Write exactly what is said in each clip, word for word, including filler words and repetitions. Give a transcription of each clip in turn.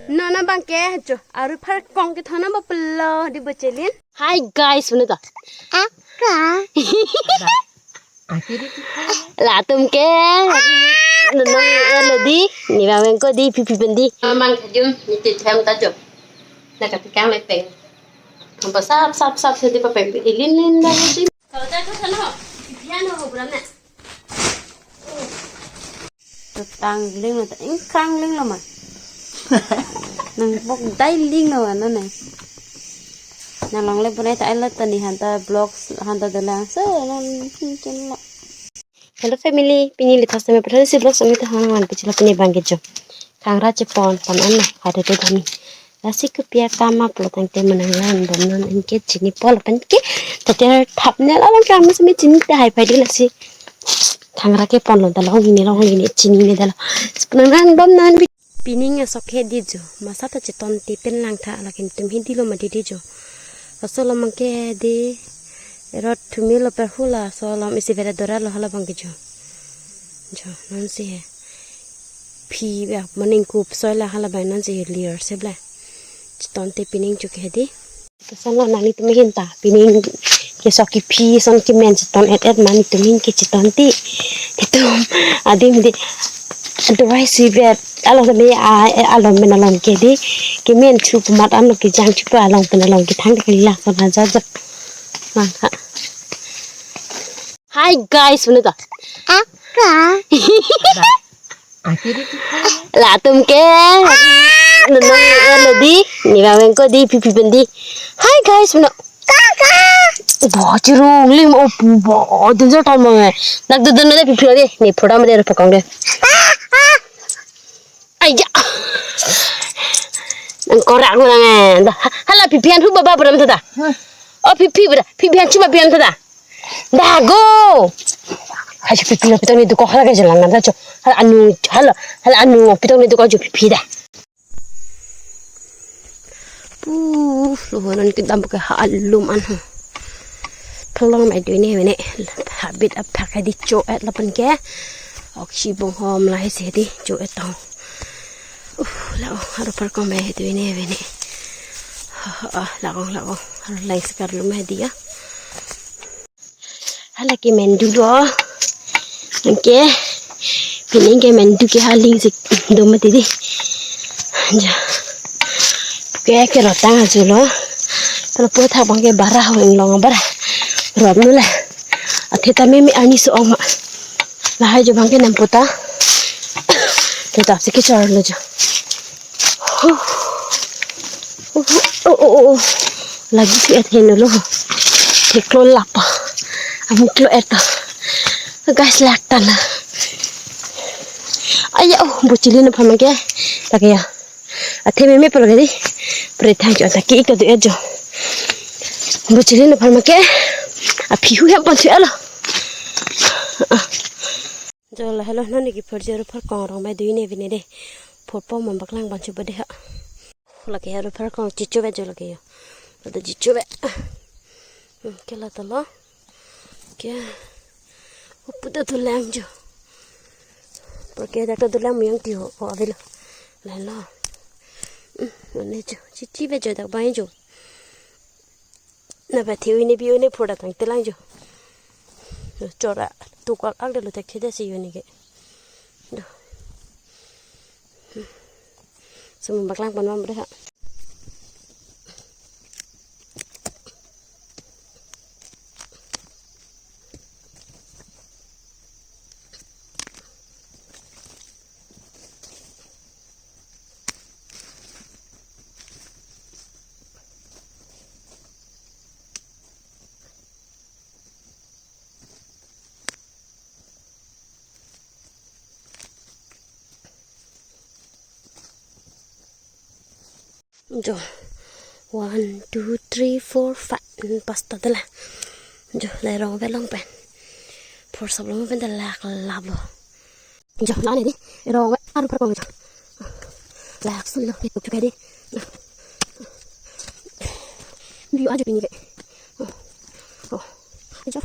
Non abang ke jo, aru pharkong kethon abang pulo di Bochelin. Hi guys, punon ta. Aka. Latum ke. Nonong elo di, ne abang ko di, Pipi pen di. Amang kajum, ne ti them ta jo. Na katikang le peng. Hampa sap sap sap sedi pa peng, ilin lin da di. Kalau tak tu sana, Pipi ano ho buram na. Tutang ling lo, ta ingkrang ling lo ma. Nang bok dai ling lo ano ne. Nang longle punai ta elo ta ne hanta vlogs hanta dolang. So, nang chin lo. Hello family, pini lithos tame pethor isi vlogs ami ta hang wan pichila pini abang ke jo. Thangra chepon pon an na, hade te dhani. Lasi kopi akam aplo tangte manang lan bom non anke chini pol pen ke. Tater thap ne la long kami semi chini te hai pai di lasi. Thangra kepon lo ta long ini long ini chini ne dalo. Manang lan bom non. Pining asok ke di jo. Masa ta cheton ti pen lang tha lakin tum hi di lo ma di di jo. Laso lo mang ke di. Erot thumi lo per hula so lo isi vere dora lo hala abang ke jo. Jo, non si he. Phi ba maning kup soi la hala abang non si he liar se bla. Cheton ti pining chuk he di. Kesan lo nangtum ahin ta pining kesok kephi son kemen cheton et et ma netum ahin ke cheton ti. Netum adim di. Adurai si bet along kami a along men along ke di. Kemen chu pemat along kejang chu pa along pen along kethang de kali la son ha jajak. Mang ha. Hi guys, punon ta. Aka. Latum ke. Nonong elo di, ne abang ko di, Pipi pen di. Hi guys, punon. Kaka. Bo chirung ling o pu bo danger tong mo. Nak dudun mede Pipi de, ne phoda mede pakong de. Aiya. Nang korak mo nang eh. Hala Pipi an hu baba buram ta da. O Pipi bra, Pipi an chuma Pipi an ta da. Dago. Hai si Pipi lo pitong ni duko hala ke jalan nang cho. Hala anu hala hala anu pitong ni duko jo Pipi da. Puh, lo honon kedam ke ha alum an ha. Phelong mai dui ne mene habit aphak di cho et lapen ke. Ok si bong hom lai se di cho et tong. Uh, la oh, aru pharkong mai dui ne mene. Ha ha, la ong la ong. Aru lai sekar lum hai di ya. Hala ke mendu lo. Anke pining ke mendu ke haling sik do mati di. Ja. Ke ke rotang ajo lo. Kalau po thak abang ke bara ho inglong bara. Rot nu la. Athe ta meme arni so ong ma. Lahai jo abang ke nam puta. Kita sik ke char lo jo. Oh, oh, oh, oh. Lagi si et heno lo. Theklo lapa. Amuklo eta. Guys, lak tana. Aya, oh, Bochelin aphan ke. Lagi ya. Athe meme pala gari. Pre thank you. Ataki ik to do ejo. Bochelin aphan ke. Aphi hu hem pan si alo. Jo la helo non ni ke phor jero phor kong rong mai dui ne vine de. Phor po man baklang ban chuba de ha. Lake hero phor kong chicho ve jo lake yo. Ada chicho ve. Hmm, ke la ta lo. Ke. Upu da tu lang jo. Porque da tu lang muyang ti ho. O avelo. La lo. Hmm, mane jo. Chichi ve jo dak bai jo. Na ba thiu ne biu ne phoda tang telang jo. Chora tukak ak de lo tek theda si yo ne ke. Do. Sum baklang pan mam re ha. Jo, one, two, three, four, five, hmm, pasta de la. Jo, la rong ve long pen. Phor sap long pen de lak lap lo. Jo, la ne di, rong ve aru phor kong jo. Lak sun lo, ni tuk chukai di. View ajo pini ke. Oh, oh. Jo.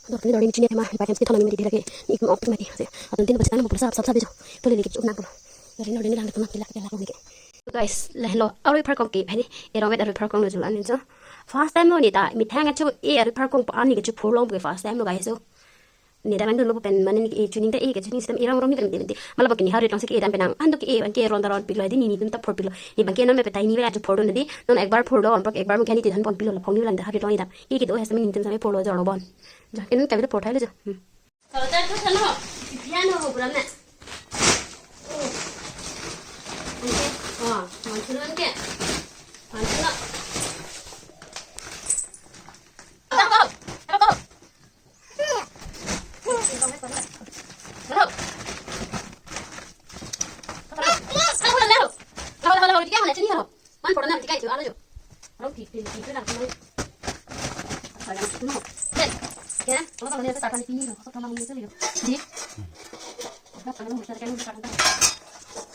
Dor ni dor ni chini tema, pa kan kita lami di lagi. Ni mo optik mati. Atun tin bachita mo pulsa sap sap jo. Pulili ke chuk nang pulo. Dor ni dor ni lang de puna kila ke lak lo ni ke. Guys, lahelo arui pharkong ke, hadi, erong vet arui pharkong lo julan ni jo. First time lo ne ta, methang achu e arui pharkong pa ani ke chu phurlong ke first time lo guys, so. Ne ta lang dun lo pen mane ne ke chuning ta e ke chuning system erong rong ni pen pen. Mala bak ni hari tong se ke dan penang. Ando ke e ban ke ron daron pilo di ni ni dun ta phur pilo. Ni bang ke non me petai ni bela chu phur dun di. Non ekbar phur do, amprok ekbar mungkin ni ti than pon pilo la phong ni lang ta hari tong ni ta. E ke do has ni dun sa me phur lo jor lo bon. Ja ke non ta bela phur thai lo jo. Hmm. Kalau tak tu sana. Piano ho buram na. Oh. Oke. Wah, mantu non ke. Mantu na. Tangkap. Tangkap.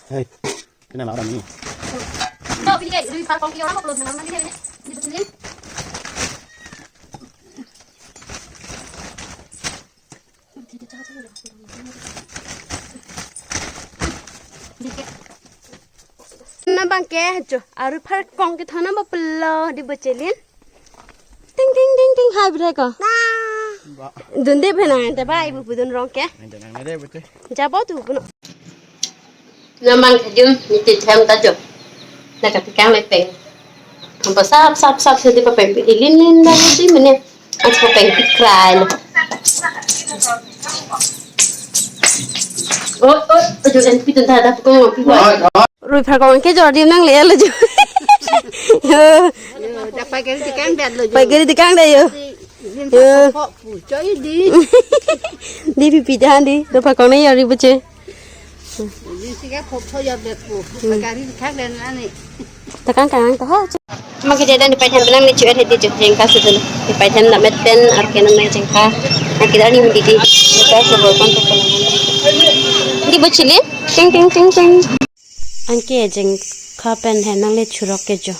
Hey, kena mau ada ni. Tahu pilih kayak lebih parah kalau pilih orang upload dengan mana dia ni? Dia betul ni. Na bang ke jo, arui pharkong ke thana ba pelo di bochelin. Ting ting ting ting, hai bre ko. Ba. Dun de bena ente ba ibu pudun rong ke. Ente nang nade bete. Jabo tu puno. Na bang ke jum ni ti them ta jo. Na ka tikang le peng. Hampa sap sap sap se di pa peng ilin lin ba di mene. Ach pa peng ti krai lo. Oh oh, jo en pitun ta da ko pi ba. Arui pharkong ke jor di nang le lo jo. Yo. Yo, dak pai keri tikang det lo jo. Pai keri tikang det yo. Yo. Pho pu choi di. Di pipi jan di. Do pharkong ne arui boche. Di sika pho pho ya bet pu. Pai keri tikang det na ni. Takang kang ta ha. Ma ke jadan di pai them penang ni chu et hedi chu jengka sudun. Di pai them na met pen ar ke na mai jengka. Ma ke dani di di. Ka so bor kon to ko. Di bochili. Ting ting ting ting. Anke jengka pen he nangle churok ke jo.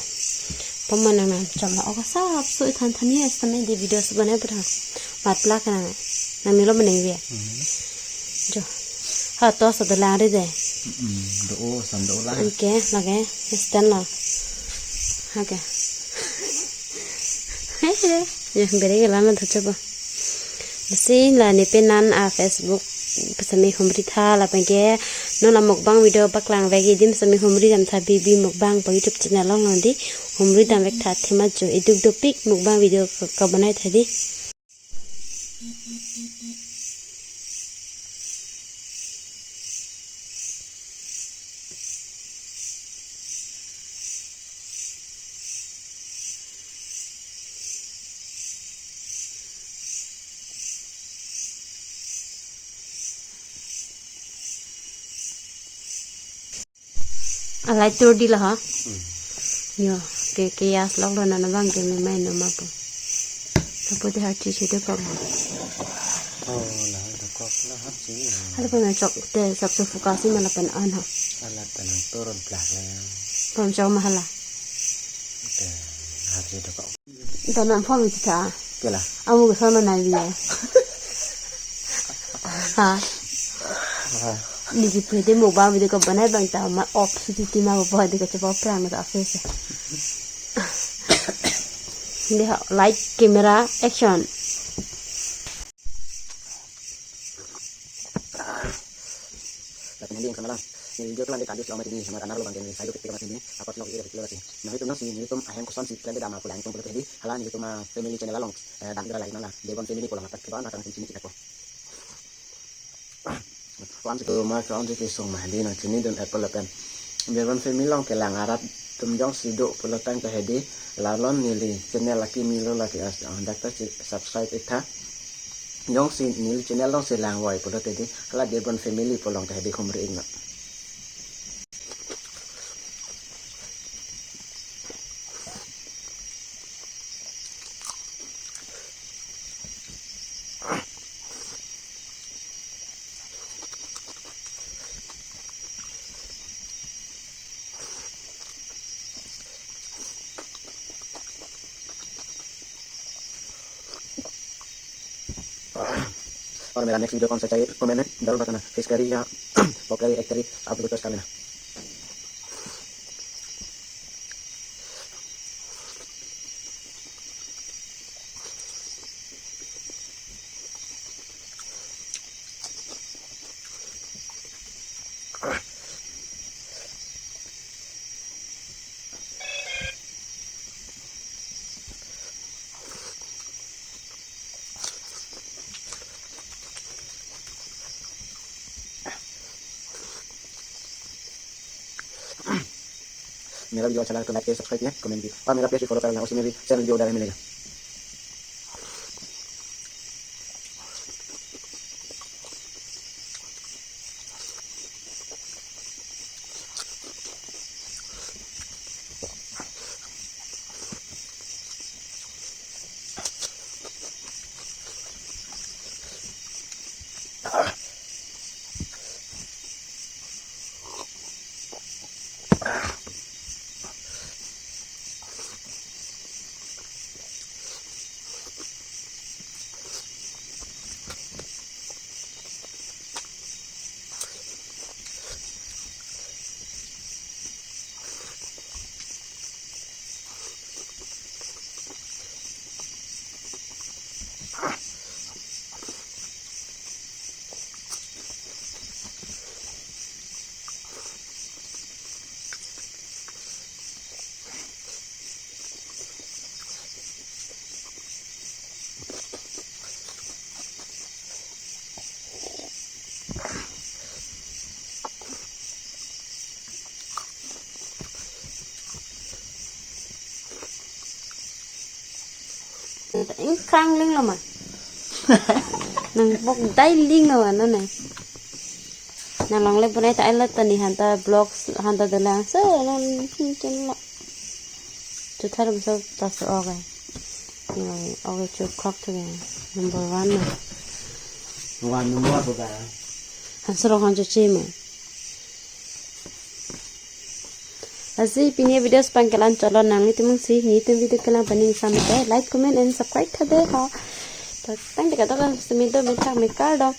Pama nang nang chama oka sap so ithan thani es tame di video se banai pura. Matla kana nang milo meneng via. Jo. Ha to sa dolang re de. Do o san do la. Anke lage stand lo. Hake. Ya bere ke lama thacha ko. Lasi la ne penan a Facebook pasami humri tha lapen ke non la mukbang video paklang vek idim sami humri dam tha Bibi Mukbang pa YouTube channel along along di humri dam vek tha thema jo iduk dopik mukbang video ka, ka banai tha di. Alai tur di la ha. Hmm. Yo, ke, ke yas lok lo nana bang ke me mai no ma po. Tapo te har chi chi te kok. Oh, la ha kok la ha chi. Hala pa na chok te sap so focus ma lapen an ha. Ala ta nang turun plak le. Pam chok ma hala. Te har chi te kok. Ita nam phone mi tha. Kela. Amu ke sono nai bi. Ha. Ha. Ni ki pwede mukbang video ko banai bang ta ma off si ti ma bo de ko chapa prank ta face. Ni ha light camera action. Lapen hini sama lang. Ni video tulang ke kandis lama tini sama kanar lo bang ke ni saido ketik lama tini. Apot log ira ketik lama tini. Nelitum nasi nelitum ahem koson si klan dama pulang tum pulang tadi. Hala nelitum family channel along. Eh, dang ira lagi nala. Debon family pulang atak kiba na tang sini kita ko. Wan situ ma kawan si kisung ma hadi nang chini dun apple lapen. Debon family along kelang arat tum jongsi do pulo tang ke hadi. Lalon neli channel laki milo laki as. Dak ta si subscribe itha. Jongsi neli channel along si lang wai pulo tadi. Hala Debon family pulo along ke hadi humri ikna. और मेरा next video कौन सा चाहिए, कमेंट में जरूर बताना। Fish curry या पोर्क करी, एग करी, आप लोग रिक्वेस्ट कर लेना। मेरा वीडियो अच्छा लगा तो लाइक कीजिए, सब्सक्राइब कीजिए, कमेंट कीजिए और मेरा पेज भी फॉलो कर लेना, उसी में भी सेम वीडियो डालने मिलेगा। Ingkrang ling lo ma. Nang bok dai ling lo ma, no ne. Nang longle punai ta ai lo ta ni hanta vlogs hanta dolang. So, nang chin chin lo. Chu thar so ta so ogai. Ogai chu khok tu number one na. One number apa ta? Han surong han chu chi ma. Lasi pini video si pangkelang cholo, nanglitum si nelitum video kelang paning sampe like, comment and subscribe tha de ho. To tang de ka to ka simi do me thak me kardom.